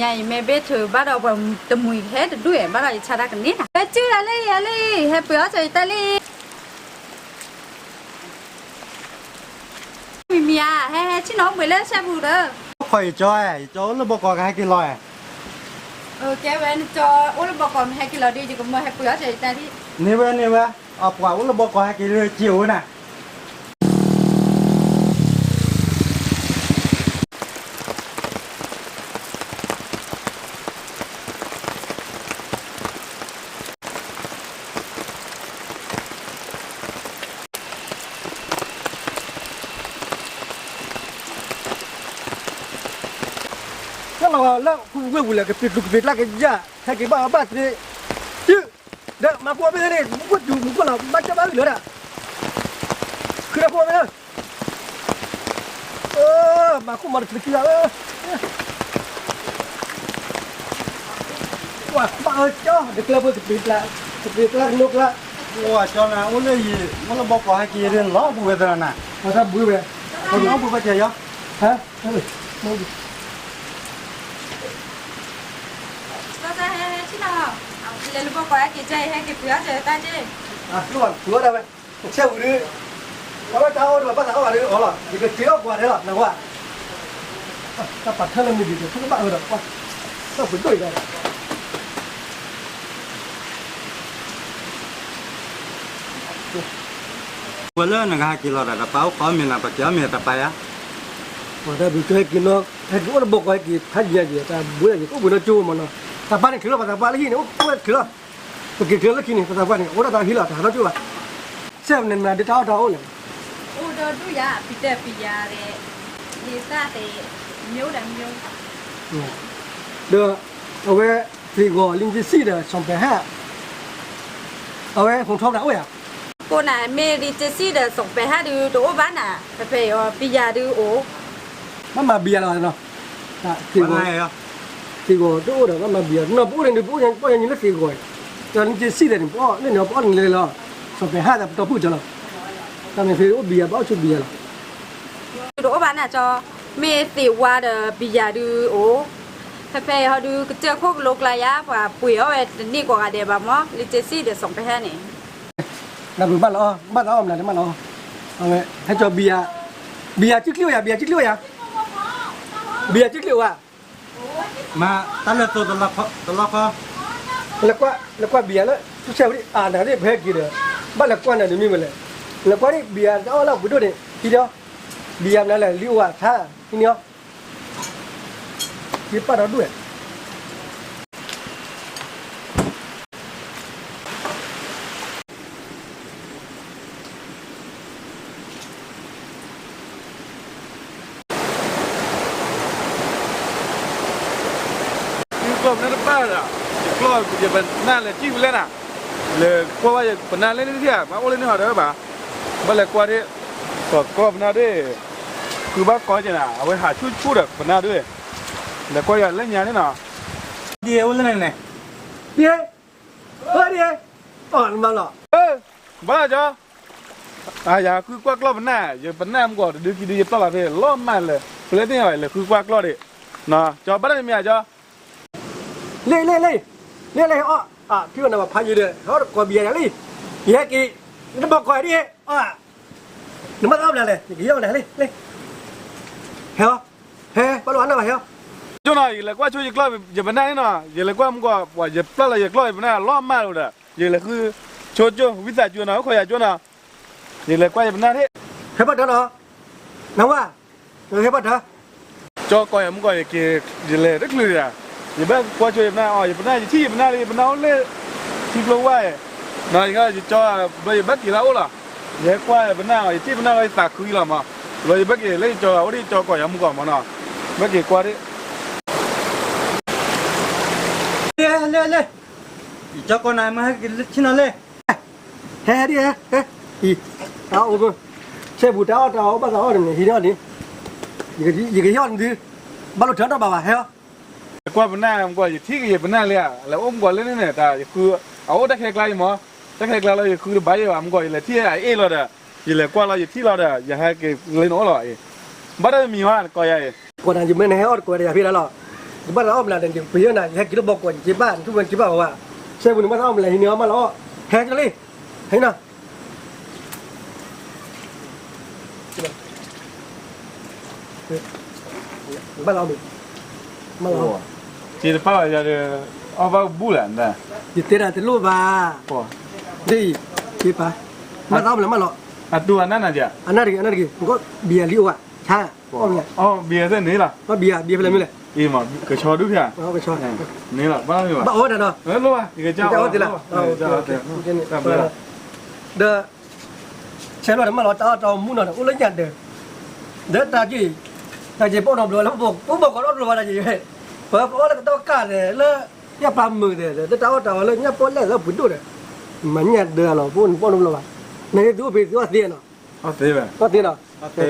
ယၤအံၤမ့ၢ်ဘ့ၣ်ထုးဘၣ်ဒီးပှၤတမှံၤဟဲတဒူၣ်ဘၣ်ဒီးယဆါတၢ်ကန့ၢ်နၤ ဟဲစုလၢ်လၢယၤလံ ဟဲပှ့ၤအီၣ်စၢၤယတၢ်လံ မံၤမံၤဧါ ဟဲဟဲဆ့ၣ်နီၤအိၣ်ဘှံးလၢဆဲပူၤဒီး အိၣ်ခိးယကၠီ ယကၠီအိၣ်လၢဘီကီးကဟဲက့ၤလီၤဧါ ကဲဝဲနကၠီအိၣ်လၢဘီကီးမ့ၢ်ဟဲက့ၤလီၤဒီး ယကမၢဟဲပှ့ၤအီၣ်စၢၤယတၢ်လံ န့ၢ်ဝဲန့ၢ်ဝဲ အပှၤအိၣ်လၢဘီကီးဟဲက့ၤလၢက့ၤအိၣ်နၤ လၢလီၤလၢဝ့ၢ်ပူၤလဲၣ် ကပ့ၤကျူးကပ့ၤကျါကယၢ် ဟဲက့ၤဘၣ်အဘၣ်သ့ တုၤ ဒီးမၤခိၣ်ဘ့ၣ်န့ၣ် မူခိၣ်တူၤမူခိၣ်လီၤ ဘၣ်ကၢဘၣ်အုၣ်လၢဒၣ် ဃုဒၣ်ခိၣ်ဘ့ၣ် မၤခိၣ်မၤတချုးခံဂၤဧၢ ကွၢ်ဘၣ်အၢကၠီ တကျၢၤဖိကပ့ၤကျါ ကပ့ၤကျါကနိကျါ ကွၢ်ကၠီနၤ အိၣ်လၢယံၤ အိၣ်လၢဘီကီးဟဲက့ၤဒ်လီၤ ဘူးဝဲသရၣ်နၤ ပှၤတၢ်ဘူးဝဲ ပှၤတၢ်ဘူးဘၣ်ကၠီယီၤ ဟဲ ဟဲ လဲၤလၢဘီကီးဟဲက့ၤကၠီယဟဲက့ၤပှ့ၤအီၣ်စၢၤတၢ်က့ၤ အကျိၣ်ဘၣ်ကျိၣ်ဒၣ်ဝဲ ဆဲဝံၤဒုး အဝဲတၢ်အိၣ်ဒီးဘၣ်သးအီၣ်ဘၣ်ဒီးအီလီၤ ယကက့ၤအီၣ်ကွၢ်ထဲလီၤ နကွၢ် တၢ်ပာ်ထၢလၢမုၢ်ဒံးဒီး ဖုကဘၣ်အၢဒီးကွၢ် တၢ်ပဒိၣ်အံၤဒီး ဝဲလၢနကဟဲက့ၤလီၤဒီး တၢ်ပာ်အိၣ်ခိးအီၣ်မ့ၤနၤ ပက့ၤအီၣ်မ့ၤတၢ်ပာ်ယါ ပှၤတၢ်ဘျုးကဟဲက့ၤနီၤ ဟဲက့ၤအိၣ်လၢဘီကီးဟဲက့ၤ ဖးယံၤယံၤ တၢ်ဘူးယံၤ အိၣ်ဘူးနီၢ်ကၠိမးနီၤ တၢ်ပာ်န့ၣ်ချုးလီၤ ပှၤတၢ်ပာ်လၢဟံၣ်န့ၣ် အိၣ်ဝဲချုးလီၤ ပက့ၤချုးလၢခံန့ၣ် ပှၤတၢ်ပာ်န့ၣ် အိၣ်ဒၣ်တၢ်ဟံၣ်လီၤ တၢ်ဟးထီၣ်ကၠိဘၣ် စဲမနုၤမနုၤဒ်တၢ်အီၣ်တၢ်အီအိၣ်လဲၣ် အိၣ်ဒီဒူၣ်ယၤ ပံၤတဲပံၤယၤဒီး ဒ်သၣ်သ့ၣ် မျိုးတမျိုး ဒီး အဝဲ သ့ၣ်ဂီၤ လံကစံၣ်ဒီး စီၤပယ်ဟၣ် အဝဲ ဟိးထီၣ်ပှၤအိၣ်ယၤ ကိးနၤ မ့ၢ်လံကစံၣ်ဒီး စီၤပယ်ဟၣ်ဒုး တအိၣ်ဘၣ်နၤ ဖဲဖဲအံၤ ပံၤယၤဒုးအိၣ် ဘၣ်မၤဘံၤယၤလီၤနီၤ သ့ၣ်ဂီၤ သ့ၣ်ဂီၤတအိၣ်ဒီး ဘၣ်မၤဘံၤယၤ နီၤ ပအိၣ်န့ၣ် ပအိၣ်န့ၣ် ပအီၣ်ယၤညီလၢသ့ၣ်ဂီၤအံၤ ဒီးလံကစံၣ်ဒီးန့ၣ် ပအီၣ်လၢန့ၣ် ပအီၣ်န့ၣ်လဲၤလီၤ စီၤပယ်ဟၣ်ဒီး ပတီၢ်ဖုၣ်တၢ်လီၤ တၢ်မ့ၢ်ဖဲအိၣ်ဘံၤယၤ ဘၣ်အိၣ်ဆူဘံၤယၤလီၤ တအိၣ်ဘၣ်နၤကၠီ မ့ၢ်သ့ၣ်ဝါဒီးဘံၤယၤဒုးအိၣ် ဖဲဖဲအံၤဟီဒုး ကစၢၢ်ခိၣ်ကလိကျါယါ ပှၤပှ့ၤအီၣ်ဝဲတန့ၢ်ကိးဂၤဒဲးဘၣ်မး လံကစံၣ်ဒီးစီၤပယ်ဟၣ်န့ၣ် နၢ်ပၢၢ်ဘၣ်လီၤအီၤ ဘၣ်သးအီၣ်မနုၤတမ့ၢ်လီၤအီၤ အဝဲ ဟဲကၠီဘံၤယၤ ဘံၤယၤစုချံအိၣ်ယၤ ဘံၤယၤစုချံအိၣ်ယၤ ဘံၤယၤစုချံအိၣ်ဧါ မၤတၢ်လၢသိတလီခီ လဲၤကွၢ် လဲၤကွၢ်ဘံၤယၤလၢ ဆဲဝံၤ အနၤသ့ၣ်ဖဲက့ၤဒီး ဘၣ်လဲၤကွၢ်နၤဒ်မ့ၢ်ဝဲလဲၣ် လဲၤကွၢ်ဒ်ဘံၤယၤတၢ်အီၣ်လၢအပှ့ၤဒိၣ်န့ၣ် ဟံးဒီး ဘံၤယၤမနုၤလဲၣ် လံအိၣ်အထါ ဟံးန့ၢ်အီၤ ယပာ်ဒီးဒွဲၣ် ကျီၢ်ပနၢ်တဘၣ်ဒီး ကျီၢ်ယပနၢ်လဲၤထံၣ်ဝဲလဲၣ်နၤ, လဲၤကွၢ်ဘၣ်ယပနၢ်လၢန့ၣ်ထံၣ်ဧါ, မ့ၢ်အိၣ်လၢန့ၣ်ဟီဒီးဘၣ်, ဘၣ်လဲၤကွၢ်ဒၣ်, ကီၢ်ကျီၢ်ပနၢ်ဒၣ်, ဃုဘၣ်ကီၢ်ကဲနၤ, အဝဲဟးဆူၣ်ဆူၣ်ဒီးပနၢ်ဒၣ်, လဲၤကွၢ်ယၤလၢညါန့ၣ်နီၤ, ဒ်အိၣ်လၢန့ၣ်န့ၣ်, ဒ်, အဒ်, အီၣ်နမၤလီၤ, ဘၣ်ကီ ယဃုကွၢ်ကျီၢ်ပနၢ်, ယပနၢ်မုၢ်ကီၢ်တဒုခံဒု ယတီၢ်လီၤဖဲလီၤမၢ်လၢ, ဖဲလဲၣ်န့ၣ်လဲၤဃုကွၢ်ကျီၢ်ဒၣ်, ကီဘၣ်တၢ်မံၤမံၤဧါကီ, လ့လ့လ့, လ့လ့အီၣ်, ဖံအီၣ်နၤပှၤဖးယံၤဒီး ဟီၣ်တကိးဘံယၤယၤလံ, ယဟဲက့ၤ, နတဘၣ်ကီၢ်ဒ်, နမၤတၢ်အီၣ်မနုၤလဲၣ်, ယကယီၣ်မနုၤလဲၣ်, ဟဲအီၤ, ဟဲ, ပှၤလိၣ်အနၢ်ဘၣ်ဟဲအီၤ, ကၠိနီၤ ယလဲၤကွၢ်ဆိယကျီၢ်ယပနၢ်န့ၣ်နီၤ, ယလဲၤကွၢ်မုၢ်ကီၢ် ပှၤယပျၢ်လီၤယကျီၢ်ယပနၢ်လီၤမၢ်လီၤဒီး, ယလဲၤဃု, ဆိကၠိ ဝံသးစူၤနီၤ အိၣ်ခိးယၤကၠိနီၤ, ယလဲၤကွၢ်ယပနၢ်ဒၣ်, ဟဲဘၣ်တၢ်နီၤ, နဝါ, ဟဲဘၣ်တၢ် ကၠီကီၢ်ယၤမုၢ်ကီၢ် ယက့ၤ, ယလဲၤတချုးယၤ, ယဘၣ်ကွၢ်ဆိယပနၢ်အီၤ ယပနၢ် ယထံၣ်ယပနၢ်လံ ယပနၢ်အိၣ်လၢ ထံကျိဝါ, ယကၠီဘျီယဘၣ်က့ၤလၢအအိၣ်လီၤ, ယဟဲကွၢ်ယပနၢ်အီၤ ယထံၣ်ပနၢ်လီၤ ယသးခုအံၤလီၤမး, ဘျီယဘၣ်က့ၤလၢယကၠီအိၣ်ဒၣ်ယကၠီကီၢ်ယၤမုၢ်ကီၢ်မးနီၤ, ဘၣ်က့ၤကွၢ်ဒၣ် လၢ, လၢ, ယကၠီကီၢ်နၤ မ့ၢ်ဟဲက့ၤဆ့ၣ်နီၤလဲၣ် ဟဲဒ်ဟဲ, အအိၣ်, ဆဲပူၤတၢ်အီၣ်တၢ်အီဘၣ်သးအီၣ်န့ၣ် ဟံးန့ၢ်အီၤန့ၣ်, ယကဟံးအီၣ်နသု, ဘၣ်လိာ်ထၢထီၣ်ဘၣ်ဘၣ် ဟဲအီၤ, ကွၢ်ပနၢ်မုၢ်ကီၢ် ယထံၣ်က့ၤယပနၢ်လံဧါ, လဲၤအိၣ်မုၢ်ကီၢ်လၢန့ၣ်န့ၣ် တၢ်ယဃု, အအိၣ်တၢ်ခဲကျါအံၤမး, တၢ်ခဲကျါလီၤ ယဃုတဘၣ်ယဲဘၣ် မုၢ်ကီၢ် ယလဲၤထံၣ်အအ့ၣ်လီၤဒီး, ယလဲၤကွၢ်လီၤ ယထံၣ်လီၤဒီး ယဟဲက့ၤလၢနအိၣ်လီၤအံၤ, ဘၣ်တၢ်တမံၤဟါ ကီၢ်ယၤအံၤ, ကွၢ်နၤ ယမ့ၢ်နဟဲအီၣ်တကိးဒီးယၤဖဲဒၣ်လီၤ, ယဘၣ်သးအီၣ်မနုၤဒီး ယပယီၤနၤ ယဟဲက့ၤလၢဘီကီး ယက့ၤဘၣ်နထူၣ်ဝဲက့ၤဘၣ်ဝဲ, ဆဲပူၤန့ၣ် ဘၣ်သးအီၣ်မနုၤ ဟံးန့ၢ်အီၣ်မးလီၤအီၣ်, ဟဲက့ၤလံ, ဟဲနီၤ, ဘၣ်သးအီၣ်မနုၤ, မ့ၢ်လီၤ, က့ၤတပၣ်ဘၣ်ယၤဒီး အီၣ်ဘၣ်ဘူၣ်လၢၤ, ယတဲဒၣ်တလိၣ်ဘၣ်, ဒ်အံၤ, က့ၤပၢ်, ဘၣ်သးအီၣ်မနုၤမးလီၤ, အတူၢ်အနၢ်နၤယၤ, အနၢ်တဂ့ၤ အနၢ်တဂ့ၤ, ဘံယၤလံအိၣ်ဘၣ်, ဆါ, အီၣ်မနုၤ, ဘံယၤသ့ၣ်န့ၣ်လီၤ, ဘံယၤ ဘံယၤဖဲလဲၣ်မ့ၢ်လဲၣ်, အံၤမ့ၢ် ကဆီဒုၣ်ဖဲ, န့ၣ်လီၤ ဘၣ်မ့ၢ်ဘၣ်, ဘၣ်အီၣ်တၢ်နီၤ, ယကစၢ်အီၣ်သ့လီၤ, ဒီး ဆဲးလီၤတမၢလီၤ တၢ်အီၣ်တၢ်အီမူနီၤဒီး အိၣ်လၢညၣ်ဒၢ, ဒီးတၢ်က့ၤ, တၢ်က့ၤပအီၣ်နီတဘျီဝဲလၢပှၤ ပှၤကိးနီတဘျီဝဲဒၣ်က့ၤ, ပှၤပအီၣ်လၢကတီၢ်ကၢ်ဒီး လၢညၣ်ပျၢ်မုာ်ဒီး လၢတၢ်အီၣ်တၢ်အီလၢညၣ်ပီၣ်လဲၣ်လၢပှၤဒိၣ်ဒီး, မၤညၣ်ဒၢလီၤ ပအိၣ်န့ၣ်ပအီၣ်နီတဘျီဘၣ်, နသုအိၣ်ဖဲသုအီၣ်သ့နီၤ, အီၣ်သ့နီၤ, အီၣ်သ့နီၤ, အီၣ်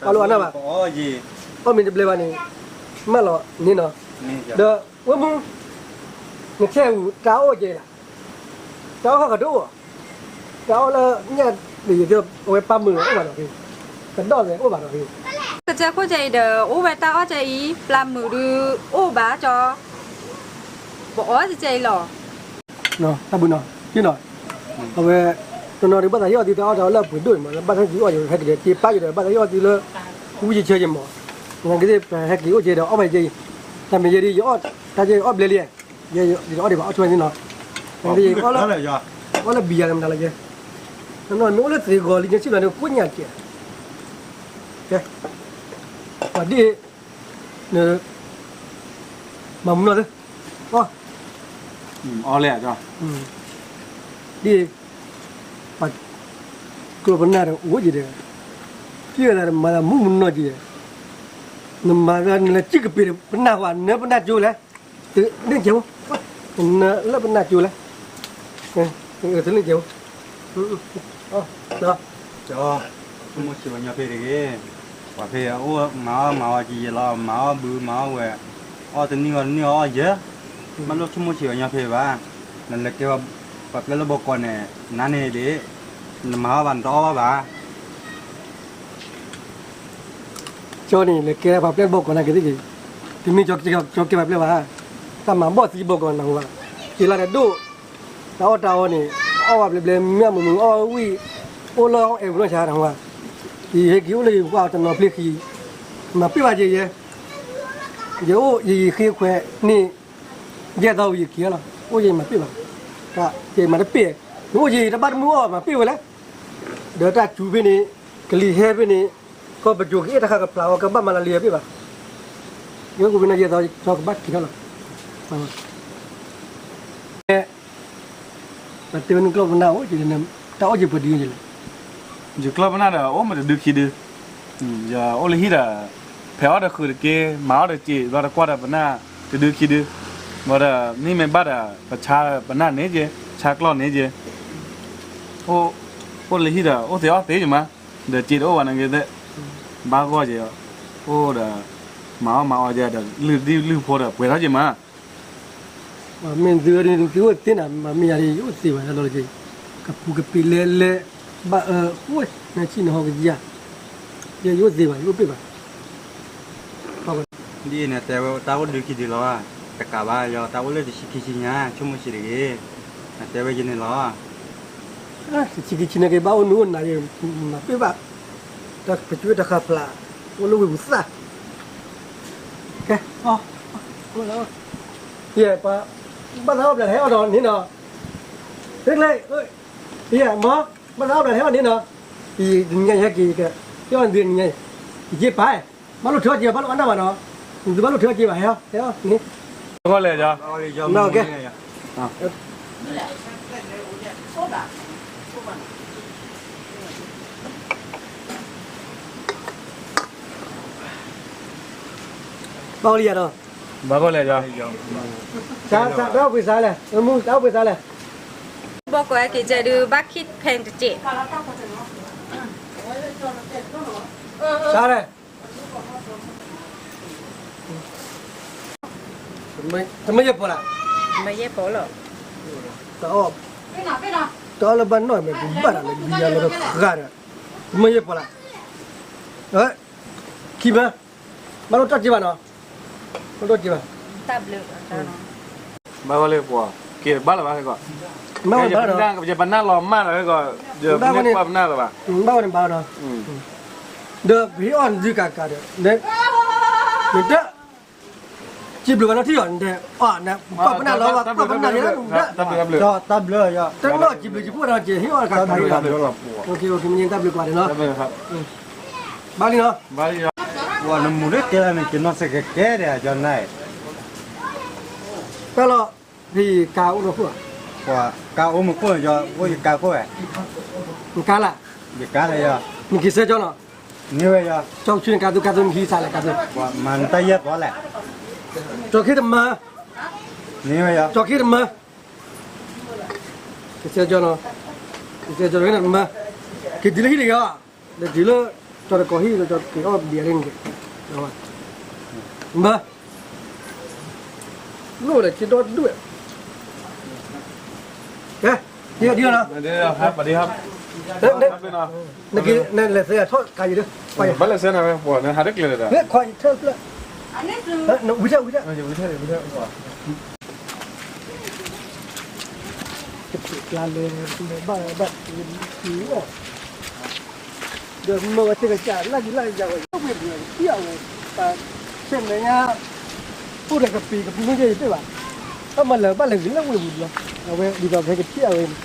လၢအနၢ်ဘၣ်, အီၣ်မ့ၢ်တဘျဲဘၣ်န့ၣ်, မၢလီၤန့ၣ်နီၤ, ဒီးဝဲမူ နဆဲးအူ တၢ်အီၣ်ကဲလၢ တၢ်အီၣ်ဟီၣ်ကဒိၣ်, တၢ်အီၣ်လၢညၣ်, အဝဲပျၢ်မုာ်အိၣ်ဘၣ်ဒီး, ကဒီၣ်ဝဲအိၣ်ဘၣ်ဒီး, ကစၢၢ်ခိၣ်ကဲအံၤဒီး အိၣ်ဝဲတၢ်အီၣ်ကဲအံၤ ပျၢ်မုာ်ဒုးအိၣ်ဘၣ်ကၠီ, ပအီၣ်ကဲအံၤလီၤ, တၢ်ဘုနီၤ, အဝဲ, တနီၤဒုးဘၣ်သးဟ့ၣ်အီၣ်သုတၢ်အီၣ်တၢ်အီလၢအပှ့ၤဒိၣ်အံၤမး လၢဘၣ်သးဟ့ၣ်အီၣ်ယၤ ဟဲက့ၤဒီးက့ၤပၢ်က့ၤဒီး ဘၣ်သးဟ့ၣ်အီၣ်သုလၢ, ဝံယဆၢယမး, နကသ့ၣ်ပဟဲက့ၤအိၣ်ကဲဒီး အီၣ်ဘၣ်ယဲအံၤ, တၢ်မ့ၢ်ယဲဒ်ယအီၣ်, တၢ်ယဲအီၣ်ဘျဲလံ, ယတအီၣ်ဒံးဘၣ် အီၣ်ဆိဝဲသ့နီၤ, အီၣ်လၢဘံယၤလၢမတၤလီၤယဲ, နမ့ၢ်အိၣ်လၢသ့ၣ်ဂီၤလံ နဆံၣ်လီၤန့ၣ်ကိၣ်ညၣ်ကဲ, ကဲ, ပှၤဒ်အံၤ, မၤမူနီၤသ့, အီၣ်, အီၣ်လဲၣ်, ဒ်အံၤ, ပှၤကျီၢ်ပနၢ်ဒီးအိၣ်က့ၤဒီး, က့ၤဝဲဒၣ်မၤသးမူမူနီၢ်က့ၤ, နမၤသးနလဲၤကံၣ်ကပ့ၤဒီးပနၢ်ဝဲ နၢပနၢ်ကၠိလဲၣ်, တန့ၢ်ကဲ, နၢလၢပနၢ်ကၠိလဲၣ်, တန့ၢ်ကဲ, ကၠီ, ဆိကမိၣ်ဆံးပှၤညီဖဲတဂ့ၤ, ပှၤဖဲအအိၣ်မၤအီၣ်မၤအီၣ်ကယဲၢ်လီၤ မၤအီၣ်ဘုမၤအီၣ်ဝဲ, အီၣ်တနံၣ်ဂီၤတနံၣ်ဂီၤအီၣ်ယဲၢ်, ဘၣ်လိၣ်ဆိကမိၣ်ဆံးပှၤညီဖဲဘၣ်, နလဲၤကဲ, ပှၤပျဲလၢဘီကီးန့ၣ်, နၤန့ၣ်ဒ်, နမၤအီၣ်ဘၣ်နတအီၣ်ဘၣ်ဘၣ် ကၠီန့ၣ် လဲၤကဲပှၤပျဲဘီကီးနာ်က့ၤသ့ၣ်က့ၤ, တမ့ၢ်ကၠီကဲပှၤပျဲဘၣ်, တၢ်မၤဘီၣ်သံဘီကီးနၢ်ဟူဘၣ်, က့ၤလီၤဒီးဒိၣ်, တၢ်အီၣ်တၢ်အီန့ၣ်, အီၣ်ဝဲဘျဲဘျဲ မ့ၢ်အမုာ်မုာ်အီၣ်ဝံၣ်, အိၣ်လၢအဲၣ်ပနီၣ်ဆါနၢ်ဟူဘၣ်, ယဟဲက့ၤအိၣ်လၢယပှၢ်တနီၤဖျ့ခံ, မၤပ့ၢ်ဘၣ်က့ၤယဲ, ယအိၣ်ယယံၤဃ့ခွဲးန့ၣ်, ယဲၢ်သီဝံၤယက့ၤလီၤ, အိၣ်ယမၤပ့ၢ်ဘၣ်, ယမၤတပ့ၢ်, ယအိၣ်ယတဘၣ်တမုၢ်အီၣ်မၤပ့ၢ်ဝဲလဲၣ် ဒီးတၢ်စူၤဖဲန့ၣ်, ကလံၤဟဲဖဲန့ၣ်, ကီၢ်ပကိၤကအဲၣ်တၢ်ဃးကပျၢ်အီၤ ကဘၣ်မၤလၢလံအပ့ၢ်ဘၣ်, ယဲၢ်ဝံၤန့ၣ် ယဲၢ်သီကဘၣ်က့ၤထီၣ်လီၤ, ပတဲဝဲနကျီၢ်ပနၢ်အိၣ်, တၢ်အီၣ်က့ၤပှၤဒ်လဲၣ်, ယကျီၢ်ပနၢ်ဒီးအိၣ်မ့ၢ်တဒုခံဒု, ယအိၣ်လၢဟံၣ်ဒီး, ဖဲးအီၣ်ဒီးဃုာ်တက့ၢ်, မၤအီၣ်ဒီးစံး, ဘျီတကွၢ်ဒီးပနၢ်တဒုခံဒု, ဘၣ်ဒီးမ့မ့ၢ်ဘၣ်ဒီး ပဆါပနၢ်န့ၣ်က့ၤ, ဆါကျီၢ်န့ၣ်က့ၤ, အိၣ်လၢဟံၣ်ဒီး အိၣ်သ့အီၣ်သ့ယမး, ဒီးစံးတအိၣ်ဘၣ်န့ၣ်က့ၤသ့ၣ်, ဘၣ်ဂီၢ်က့ၤ, အိၣ်ဒီး, မၤအီၣ်မၤအီၣ်က့ၤဒီး လုၢ်ဒံလုၢ်ဖိဒီးပှဲၤထီၣ်က့ၤမး မ့ၢ်သုဝဲဒၣ်သုအိၣ်သ့နၤ, မ့ၢ်ယၤဒ်ယအိၣ်သ့ဘၣ်လီၤက့ၤ, ကပူၤကပ့ၤလဲလဲ, ဘၣ်အၢ, နဆံၣ်နဟီကယၤ, ယဲယအိၣ်သ့ဘၣ် ယအိၣ်ပ့ၢ်ဘၣ်, ဒ်အံၤနတဲဝဲတၢ်အိၣ်ဒုခံဒုလီၤ, တကးဘၣ်ယီၤ တၢ်အိၣ်လၢတဆံခံဆံညါ ဆိကမိၣ်ဆံးတဂ့ၤ, နတဲဝဲယန့ၣ်လီၤ, တဆံခံဆံန့ၣ်က့ၤ ဘၣ်အိၣ်နူၤအိၣ်နၤယဲ, မၤပ့ၢ်ဘၣ်, တၢ်ပကၠွ့တၢ်ဃးဖျါ, အိၣ်လၢဝ့ၢ်ပူၤသၣ် ကဲ, ယဲ, ဘၣ်သးအီၣ်ဘျဲးဟဲအီၣ်ဒီးန့ၣ်နီၤ, ကျဲ, ယဲ, မ့ၢ်, ဘၣ်သးအီၣ်ဘျဲးဟဲအီၣ်န့ၣ်နီၤ, ယညါယဟဲက့ၤကဲ, ယအီၣ်နသုညါ, ယက့ၤပၢ်, ဘၣ်လိၣ်ထၢအီၣ်က့ၤဘၣ် ဘၣ်လိၣ်အနၢ်ဘၣ်နီၤ, နသုဘၣ်လိၣ်ထၢအီၣ်က့ၤဘၣ် ဟဲအီၣ်, ဟဲအီၣ်န့ၣ်, ဘၣ်ဂီၢ်လဲၣ်, ကဲ ဘၣ်အိၣ်လံယၤဒီး, ဘၣ်ဂီၢ်လဲၣ်, တၢ်အိၣ်ပှ့ၤသးလဲၣ်, မူ တၢ်အိၣ်ပှ့ၤသးလဲၣ်, ဘီကီးဟဲက့ၤကဲဒုး ဘၣ်ခံဖဲတစဲး, သးလဲၣ် တမ့ၢ်ယဲၢ်ပီၤလၢ်, တမ့ၢ်ယဲၢ်ပီၤလီၤ, တၢ်အီၣ်, တၢ်အီၣ်လၢဘၣ်နီၢ်မ့ၢ် ပဘၣ်တၢ်လၢဘံယၤလီၤတဃၣ်ဒီး, တမ့ၢ်ယဲၢ်ပီၤလၢ်, ခံဘၢ, ဘၣ်လိၣ်တၢ်က့ၤဘၣ်နီၤ, ဘၣ်, ဘၣ်ဝဲလၢပှၤ, က့ၤဘၣ်လၢၤဘၣ်ခဲကီး, မ့ၢ်ဝဲဘၣ်ဒီး, ယပနၢ်လီၤမၢ်လီၤခဲကီး, ယပနၢ်လီၤမၢ်လီၤ, ဘၣ်ဝဲန့ၣ်ဘၣ်ဒီး, ဒီးပဟ့ၣ်အီၣ်နသုကးကးဒီး, နတ စံးဘျုးဘၣ်နီၢ်ထံၣ်အီၤ, နတဲအီၤ, ပနၢ်လီၤ, ပနၢ်လီၤ, တၢ်ဘျုး, တၢ်ဘျုး, တနီၢ်စံးဘျုးစံးဖှိၣ်ဒီး ကဟ့ၣ်အီၣ်တၢ်ကးကး, မ့ၢ်တၢ်ဘျုးကွၢ်န့ၣ်လီၤ, ဘၣ်လံနီၤ, ဘၣ်လံနီၤ, ပၢ်လီၤ, ဖဲယကါအိၣ်ဒီးခိၣ်, ကါအိၣ်မ့ၢ်ခိၣ်, အိၣ်ယကါခိၣ်ဝဲ, နကါလၢ, ယကါလၢယီၤ, နက့ၤဆၢကၠီလီၤ, န့ၢ်ဝဲယီၤ, ကၠီဆူနကါသိကါသိနဟံးစးလဲၣ်ကါသိ, မၤနတၢ်ယဲၢ်ပီလဲၣ်, ကၠီခ့တမၢ, န့ၢ်ဝဲယီၤ, ကၠီခ့တမၢ, က့ၤဆၢကၠီလီၤ, က့ၤဆၢကၠီတမၢ, က့ၤတုၤလၢဟံၣ်တဂ့ၤအီၤ, ဒီးတုၤလၢ, ကၠီတကိးဟံၣ်ဒီးက့ၤအီၣ်ဘံယၤလံန့ၣ်, မၢ လိၣ်ဒီးက့ၤဒီဒူၣ်, ကဲ, ဒ်လီၤ, နက့ၤ, နလဲၤသဲထီၣ်ကါယံၤဒီး, ဘၣ်လဲၤဆဲနၤဝဲ, နဟးတကျဲၤလၢၤဒီး, ခွါယံၤထၢၣ်ဖျၢၣ်, ဝံၤထၢၣ်, ဝံၤထၢၣ်, ဝံၤထၢၣ်, ကပျးလဲၤ, ဘၣ်ဘၣ်, ဒီးမ့ၢ်ဝဲသ့ၣ်ကစၢ်လၢ်ကလၢ်ယၤဝဲ ဝ့ၢ်ပူၤလီၤ ကထံၣ်အဝဲ, ပှၤဆဲးမဲာ်ညါ, အိၣ်ဒီးကပံၤကပူၤမ့ၢ်ယဲယတ့ၢ်ဘၣ်, အမၤလၢာ်ဘၣ်လဲၤဂ့ၤလၢဝ့ၢ်ပူၤလီၤ, အဝဲဒ်သိးဖဲကထံၣ်အဝဲန့ၣ်,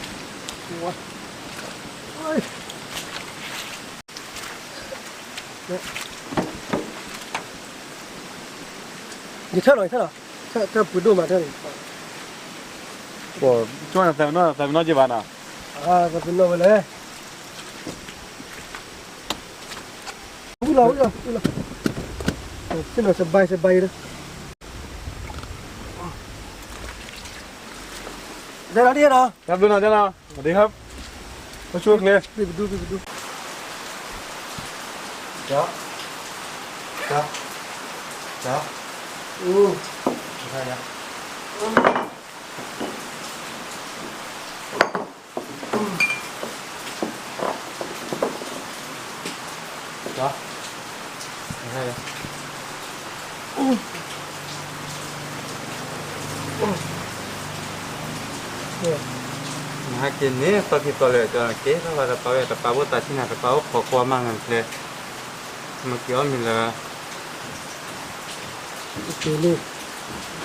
ယထၢၣ်လီၤ ယထၢၣ်လီၤ, ထၢၣ်ပှ့ၤဒိၣ်မးထၢၣ်န့ၣ်, ကၠီနသးပ့ၤနီၣ် သးပ့ၤနီၣ်က့ၤဘၣ်နီၤ, သးပ့ၤနီၣ်ဝဲလဲၣ်, ဝံၤလီၤ ဝံၤလီၤ ဝံၤလီၤ, သ့ၣ်နီၤ စဘါ စဘါ ယဲလၢ, တၢ်လီၤတံၢ်နီၤ, တၢ်ဘျုးနီၤ တၢ်နီၤ, စဝၤစဝၤ, ပဒူ ပဒူ ပဒူ, ကၠီ, ကၠီ, ကၠီ, အူ, ကၠီ, ကၠီ, ကၠီ နဟဲက့ၤန့ၣ် သီခံသီလၢာ် ကၠီက့ၤထီၣ်ဘၣ်တပၢ်ဝဲ တပၢ်ဘိၣ်သးဆံနၤ တပၢ်အိၣ်ခိးကွၢ်မးနၤကျဲ, မ့ၢ်က့ၤအီၣ်မ့ၤလၢ, က့ၤလံ,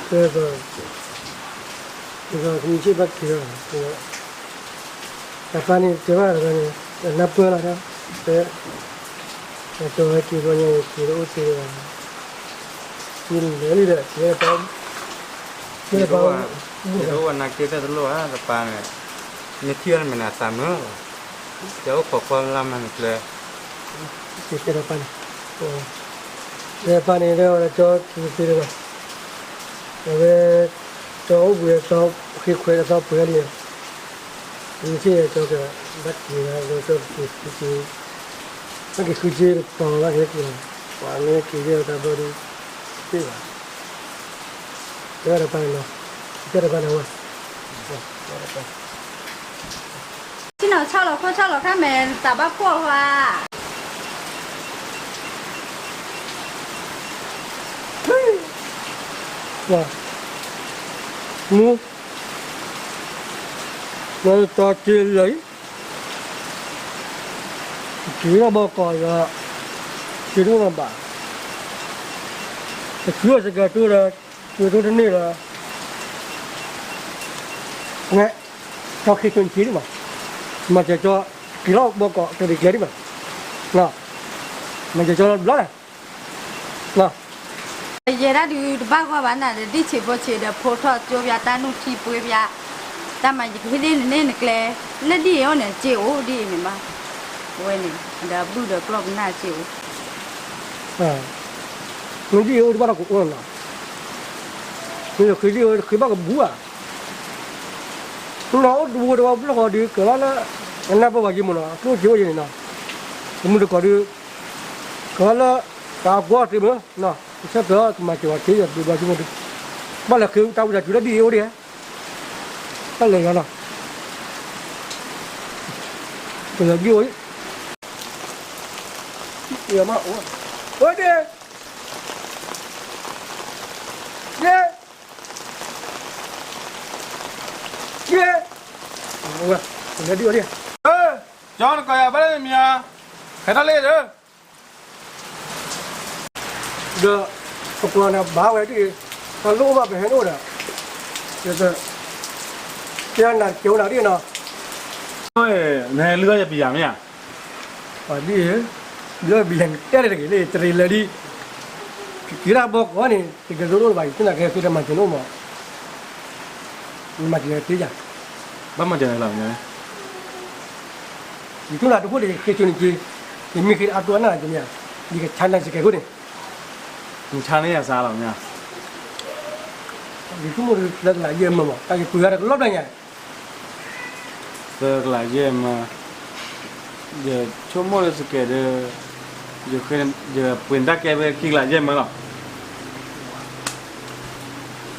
ကဲ, ကမုၢ်ဆ့ၣ်ဘၣ်က့ၤလီၤ, တပၢ်န့ၣ် တဲဘၣ်တပၢ်န့ၣ်, နၢ်ပၢၢ်လီၤ, တဲ, ကၠီဟဲက့ၤဘျီညါ ယက့ၤတအိၣ်သ့လၢၤဘၣ်, ယလဲၤလံဒီး ယဲတပၢ်, ယတပၢ်, ယတအိၣ်ဝဲနၤက့ၤတၢ်တလိၣ်ဧါ တပၢ်န့ၣ်, မ့ၢ်ထံၣ်အီၤတမ့ၢ်န့ၣ် အသးမုာ်လီၤ, ယအိၣ်ခိးကွၢ်လၢ်မးနၤကျဲ, က့ၤတဲတပၢ်န့ၣ်, တဲတပၢ်န့ၣ် တဲဝဲဒၣ်ကၠီက့ၤသ့လၢၤဘၣ်, အဝဲ, ကၠီအိၣ်ဘှံးအသီ, ဃ့ခွဲးအသီပှဲၤလံ, မုၢ်ဆ့ၣ်ယဲကၠီကဘၣ်က့ၤလၢ ကၠီက့ၤဃုစ့, ဘၣ်က့ၤဃုစ့တပီၤဘၣ်က့ၤက့ၤလီၤ, ပှၤမ့ၢ်က့ၤယဲၢ်တၢ်ဘျီဒီး, တ့ၢ်ဘၣ်, တဲဝဲတပၢ်န့ၣ်လီၤ, တဲတပၢ်န့ၣ်ဝဲ, ဆ့ၣ်နီၤဆီလီၤခိၣ်ဆီလီၤခါမဲာ် သးဘၣ်ဖှီၣ်ဝါ မူ, လၢတၢ်က့ၤလၢအံၤ, က့ၤထီၣ်ဘီကီးဒီး, က့ၤတအိၣ်လၢၤဘၣ်, တချုးစကဲးတိဒီး, က့ၤတိတန့ၢ်ဒီး, ဝဲ, ကၠီဃ့ကၠိနစ့ဒံးမး, မၤစၢၤကၠီ, က့ၤထီၣ်ဘီကီးတရံးကျဲဒံးမး, မၤစၢၤကၠီလီၤတဘျီလဲၣ် ယဲဒၣ်ဒုးတဘၣ်ဂီၢ်ဘၣ်နၤဒီး ဒ်ဆံးဖိဆံးဒီးဖိထီၣ်ကၠိပၠး တၢ်နုၢ်ထံပှ့ၤပၠး, တၢ်မၤယကဟ့ၣ်ဒ်န့ၣ်န့ၣ်နကျဲ, လၢဒ်အံၤအိၣ်န့ၣ် စ့အိၣ်ဒ်အံၤန့ၣ်ဘၣ်, ဝဲန့ၣ်, ဒီးဘုၣ်ဒီးပျီၢ်ပနၢ်စ့အိၣ်, မ့ၢ်ဒ်အံၤအိၣ်တဘၣ်ဒီးကအိၣ်လီၤ, မ့ၢ်ယဃ့ဒ်အံၤအိၣ်တဃ့ဘၣ်ကဘူးဧါ, နီၢ်အိၣ်တဝီတဝီဘျီဃီဒုး ကလီၤလၢ, အနၢ်ပၢၢ်ဝဲယံၤမ့ၢ်နီၤ အကျိၣ်စ့အိၣ်ယံၤန့ၣ်နီၤ, တမုၢ်တကိးဒုး, ကလီၤလၢ, တၢ်အကွီၢ်တ့ၢ်မ့ၢ်, ကဆၢကၢကမၤစၢၤဝဲက့ၤယဘျုးဘျီယံၤမ့ၢ်ဒုး, ဘၣ်လဲၤဃ့တၢ်ဝံတၢ်စူၤလၢဒ်အံၤအိၣ်ဒံး, ဘၣ်လဲၤယၤလီၤ, ကလီၤဒ်အိၣ်, အိၣ်ဒံး, အိၣ်ဒံး ဝဲ, လဲၤဒ်အီၤဒ်, ကၠီနကိးယၤဘၣ်လၢမံၤဧါ, ဟဲထီၣ်လံဒီး, ဒီး ပကွၢ်န့ၣ်ဘၣ်ဝဲဒ်, တၢ်လိၣ်အိၣ်ဘၣ်ပဟဲန့ၣ်အိၣ်ဒီး, တဲနၤကဲဝဲနၤဒ်နီၤ, နဟဲလုၢ်အီၣ်ယပယၤမ့ၢ်ဧါ, ပှၤဒ်, လုၢ်အီၣ်ပယၤန့ၣ် တဲတဂ့ၤလၢတရံးလၢဒ်, က့ၤဒၣ်ဘီကီးန့ၣ် တကဲသိးလိၣ်ဘၣ် ယသ့ၣ်နၤကဟဲသုတမၤစၢၤန့ၣ်အိၣ်မး, နမၤစၢၤတ့ယၤ, ဘၣ်မၤစၢၤလီၤ, ယဆိကမိၣ်တဃိဒီးယဃ့ဆိန့ၣ်က့, ယမ့ၢ်ဃ့အါတိၢ်အနၢ်က့မ့ၢ်ဧါ, ယကဆါနၤစကဲးခိၣ်န့ၣ်, နဆါန့ၢ်ယၤစါလီၤမ့ၢ်ဧါ, ယဆိကမိၣ်လၢကလးယဲၢ်မၢမး တၢ်ယပှ့ၤဂၤတကလီၢ်ဘျီညါ, သၢကလးယဲၢ်မၢ, ယဆိကမိၣ်လၢစကဲးဒီး, ယပှ့ၤတၢ်ကဲဖဲခံကလးယဲၢ်မၢလီ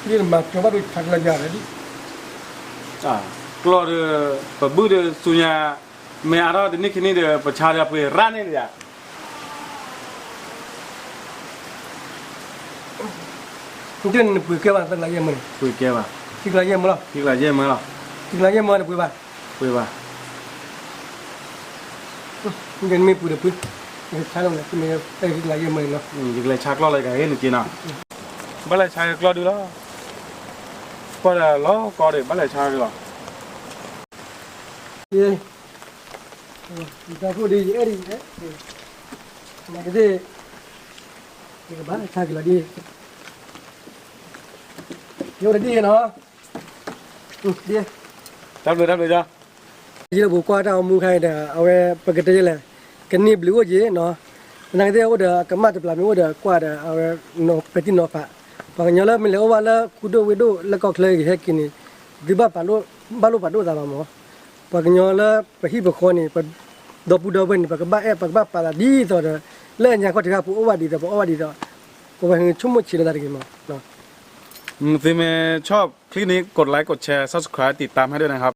ၤ, ဒ်နမၤကၠီဘၣ်ဒိဆါကလးယဲၢ်, ကျီၢ်ဒီး, ပဘုၣ်ဒီးဆူညါ, မ့ၢ်အါထီၣ်တနံၣ်ခံနံၣ်ဒီး ပဆါဒီးပှ့ၤရၣ်န့ၣ်လီၤ, နပှ့ၤကဲဘၣ်သၢကလးယဲၢ်မၢန့ၣ်, ပှ့ၤကဲဘၣ်, ခံကလးယဲၢ်မၢလီၤ, ခံကလးယဲၢ်မၢလီၤ, ခံကလးယဲၢ်မၢနပှ့ၤဘၣ်, ပှ့ၤဘၣ်, နမ့ၢ်ပှ့ၤဒီးပှ့ၤ, ယကဆါလီၤ, ခံကလးယဲၢ်မၢန့ၣ်လီၤ, ယကလဲၤဆါကျီၢ်လီၤ ယကဟ့ၣ်နက့နီၤ, ဘၣ်လဲၤဆါကျီၢ်ဒုလီၤ, ကွၢ်ဒီးလီၤကီဒီး ဘၣ်လဲၤဆါဒုလီၤ, ယတၢ်ခိၣ်ဒ်ယအဲၣ်ဒ်, နကသ့ၣ်, ယကဘၣ်ဆါက့ၤလီၤဒ်, ယအိၣ်တဒ်နီၤ, တၢ်ဘျုးတၢ်ဘျုး, ယလၢပကွၢ်တၢ်အိၣ်မူခါအံၤဒီး အဝဲပကတဲယဲလဲၣ်, ကန့ၢ်ဘျုးအိၣ်က့ၤနီၤ, နကသ့ၣ်အိၣ်ဒီးကမၣ်တပျၢ်မ့ၢ်အိၣ်ဒီးကွၢ်ဒီး အဝဲ, ပဲာ်ထံနီၤဖး, ပှၤကညီလၢမ့ၢ်လဲၤအိၣ်ဘၣ်လၢခူဒိၣ်ဝ့ၢ်ဒိၣ်လၢကီၢ်ချၢကဟဲက့ၤန့ၣ်, သုဘၣ်ပာ်, ဘၣ်လိၣ်ပာ်ဒိၣ်သးဘၣ်မး, ပှၤကညီလၢပဟံၣ်ပဃီန့ၣ် ပဒီပုၢ်ဒီဝဲၢ်န့ၣ် ပကဘၣ်အဲၣ် ပကဘၣ်ပာ်သးဒ်သိးဒီး, လၢညါခီၣ်ထံးခါပအိၣ်ဘၣ်ဒ်သိး ပအီၣ်ဘၣ်ဒ်သိး, ပဝဲဟဲဆိကမိၣ်ဆံးလၢသးတဂ့ၤမး, မ့ၢ်သုမ့ၢ်ဆီၣ်ချံန့ၣ် กดไลค์ กดแชร์ subscribe ติดตามให้ด้วยนะครับ